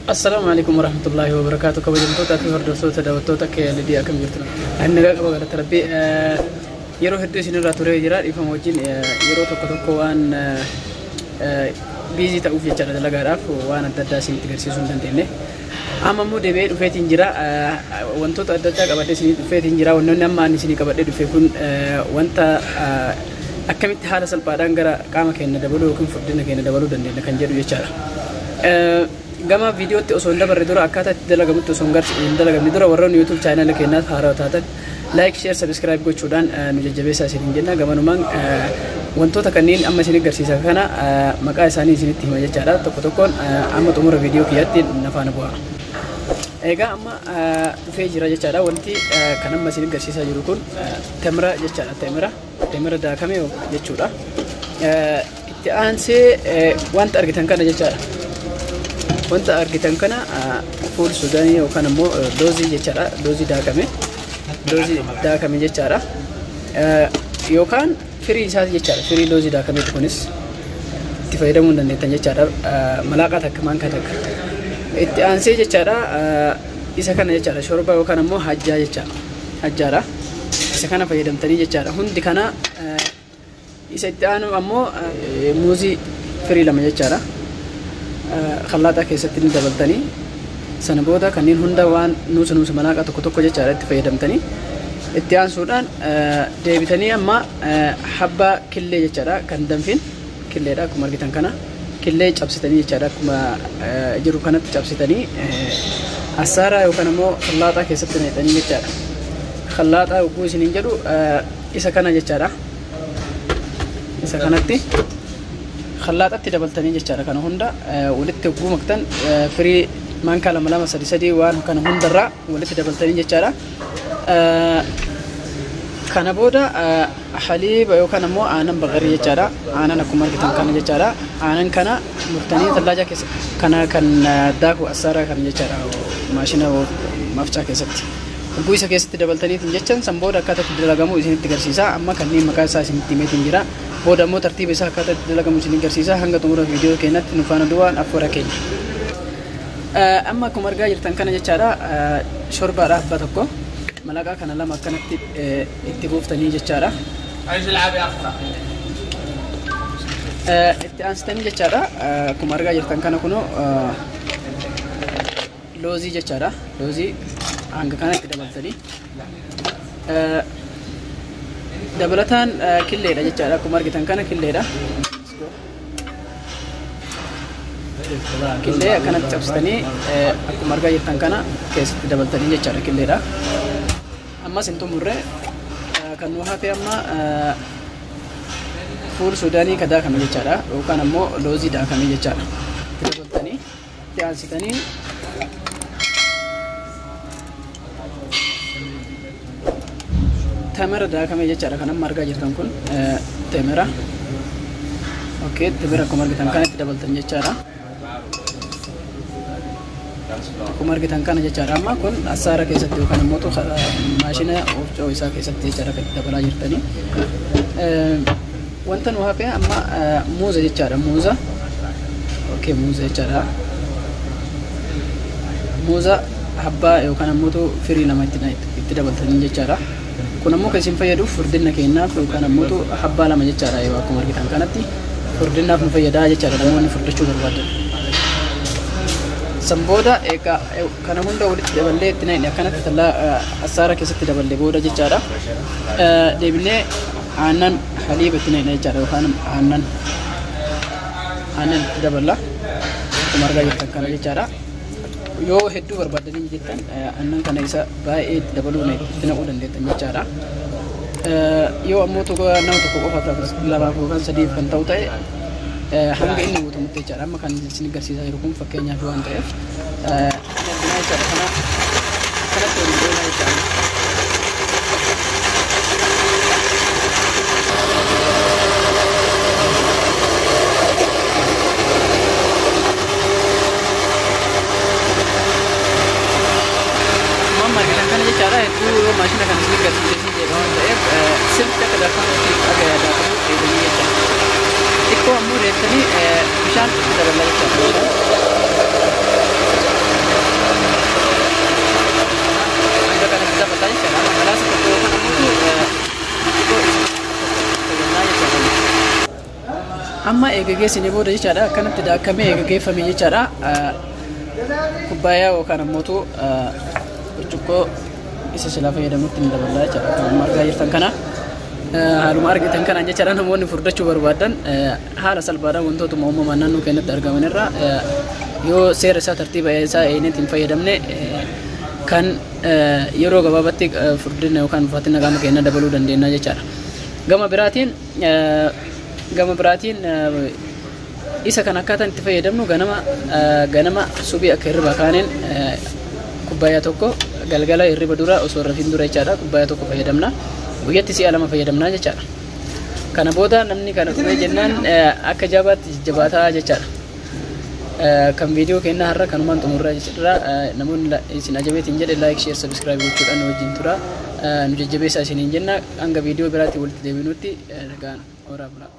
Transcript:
Assalaamu alaikum warahmatullahi wabarakatuh. Kabajamtoota fi hordoftoota daawwattoota KLD akkam jirtu? Ani nagaa qaba galata Rabbii. Yeroo hedduu isinirraa turee jira, dhiifama wajjin. Yeroo tokko tokko waan busy ta'uuf jechaadha, dalagaadhaaf waan adda addaa isinitti agarsiisuu hin dandeenye. Amma immoo deebi'ee dhufeetiin jira. Wantoota adda addaa qabadhee isinii dhufeetiin jira. Wantoonni amma ani isinii qabadhee dhufe kun wanta akkamitti haala salphaadhaan gara qaama keenya dabaluu yookiin furdina keenya dabaluu dandeenya kan jedhu jechaadha. Gama viidiyootti osoo hin dabarre dura, akkaataa itti dalagamutti osoo hin dalagamne dura, warroonni YouTube channel keenyaaf haarawaa taatan like, share, subscribe gochuudhaan nu jajjabeessaa isiniin jenna. Gamanumaan wantoota kanneen amma isin agarsiisa kana maqaa isaanii isinitti hima jechaadha. Tokko tokkoon amma xumura viidiyoo kiyyaatti na faana bu'a. Egaa amma dhufee jira jechaadha. Wanti kan amma isin agarsiisaa jiru kun temira jechaadha. Temira daakame jechuudha. Itti aansee wanta argitan kana jechaadha. Wanta argitan kana fuul suudaanii yookaan ammoo loozii jechaadha. Loozii daakame. Loozii daakame jechaadha. Yookaan firii isaati jechaadha. Firii loozii daakameeti kunis itti fayyadamuu hin dandeettan jechaadha. Malaaqaa takka, maankaa takka. Itti aansee jechaadha isa kana jechaadha. Shorba yookaan ammoo hajjaa jechaadha. Hajjaadha. Isa kana fayyadamtanii jechaadha. Hundi kana isa itti aanu ammoo muuzii firii lama jechaadha. Khallaaxaa keessatti ni dabaltanii, sana booda kanneen hunda waan nuusa nuusa malaaqaa tokko tokko jechaadha itti fayyadamtanii, itti aansuudhaan deebitanii amma habbaa killee jechaadha, kan danfin killeedha. Akkuma argitan kana killee cabsitanii jechaadha, akkuma jiru kanatti cabsitanii assaaraa yookaan ammoo khallaaxaa keessatti naqxanii jechaadha. Khallaaxaa yogguu isiniin jedhu isa kana jechaadha. Isa kanatti khallaaxatti dabaltanii jechaadha. Kana hunda walitti yogguu maktan firii maankaa lama lama, sadi sadi waan kana hundarraa walitti dabaltanii jechaadha. Kana booda haliiba yookaan ammoo aannan baqarii jechaadha. Aannan akkuma argitan kana jechaadha. Aannan kana murtanii tallaajaa keessa kana kan daaku assaaraa kana jechaadha, maashina mafcaa keessatti. Hogguu isa keessatti dabaltaniitiin jechan, san booda akkaataa itti dalagamu isinitti agarsiisa. Amma kanneen maqaa isaa isinitti himeetiin jira. Booda ammoo tartiiba isaa akkaataa itti dalagamu isin agarsiisa. Hanga xumura viidiyoo keenyatti nu faana du'aan afura keenya. Amma akkuma argaa jirtan kana jechaadha, shorbaadha abbaa tokko. Malaqaa kana lama akkanatti itti buuftanii jechaadha. Itti aansitanii jechaadha, akkuma argaa jirtan kana kunoo loozii jechaadha. Loozii hanga kana itti dabaltanii. Dabalataan killeedha jechaadha. Akkuma argitan kana killeedha. Killee akkanatti cabsitanii akkuma argaa jirtan kana keessatti dabaltanii jechaadha, killeedha. Ammas hin xumurre. Kan nu hafe amma fuul suudaanii ka daakame jechaadha, yookaan ammoo loozii daakame jechaadha. Itti dabaltanii itti aansitanii temera daakame jechaadha. Kan amma argaa jirtan kun temera. Okay, temera akkuma argitan kana itti dabaltan jechaadha. Akkuma argitan kana jechaadha. Amma kun assaara keessatti yookaan ammoo maashina oofcoo isaa keessatti jechaadha kan itti dabalaa jirtanii. Wanta nu hafe amma muuza jechaadha. Muuza. Okay, muuza jechaadha. Muuza habbaa yookaan ammoo firii lama itti dabaltanii jechaadha. Kun ammoo kan isin fayyaduuf furdina keenyaaf yookaan ammoo habbaa lama jechaadha, yoo akkuma argitan kanatti furdinaaf nu fayyadaa jechaadha, namoonni furdachuu barbaadan. San booda egaa kana hunda walitti daballee itti naqne, akkanatti tallaa assaara keessatti daballee booda jechaadha. Deebinee aannan haliiba itti naqne jechaadha, yookaan aannan itti daballa, akkuma argaa jirtan kana jechaadha. Yoo hedduu barbaadanii jettan aannan kana isa baay'ee itti dabaluu itti naquu dandeettan jechaadha. Yoo ammoo tokko nama tokko qofaaf, lamaaf yookaan sadiif kan ta'u ta'e, hanga inni guutamutti jechaadha. Amma kan isin agarsiisaa jiru kun fakkeenyaaf waan ta'eef arginaa jechaadha. Kana akkanatti waliin deemaa jechaadha. Amma argitan kana jechaadha, hedduu yoo maashina kana isin agarsiisee isin jeeqa waan ta'eef, sirriitti akka daakamutti akka daakamu eeganii jechaadha. Xiqqoo ammoo deebitanii bishaan itti daballaa jechaadha. Bishaan Amma eega geessine booda jechaadha, akkanatti daakamee eega geeffame jechaadha. Kubbaayyaa yookaan ammoo burcuqqoo isa silaa fayyadamutti ni daballaa jechaadha. Kan amma argaa jirtan kana. Haaluma argitan kanaan jechaadha, namoonni furdachuu barbaadan haala salphaadhaan wantootuma uumamaan naannoo keenyatti argaman irraa yoo seera isaa, tartiiba isaa eegneetti hin fayyadamne, kan yeroo gabaabatti furdina yookaan ulfaatina qaama keenyaa dabaluu dandeenya jechaadha. Gama biraatiin isa kan akkaataan itti fayyadamnu, ganama ganama subii akka hirriba kaaneen kubbaayyaa tokko, galgala hirriba dura osoo rafin dura jechaadha, kubbaayyaa tokko fayyadamna. Guyyatti si'a lama fayyadamna jechaadha. Kana booda namni kana dhugee jennaan akka jabaatti jajjabaataa jechaadha. Kan viidiyoo kennaa har'a kanumaan xumurraa jechuudha. Namoonni isin ajabeetiin jedhe like, share, subscribe gochuudhaan nu wajjin tura. Nu jajjabeessaa isiniin jenna. Hanga viidiyoo biraatti walitti deebinutti nagaan horaa bulaa.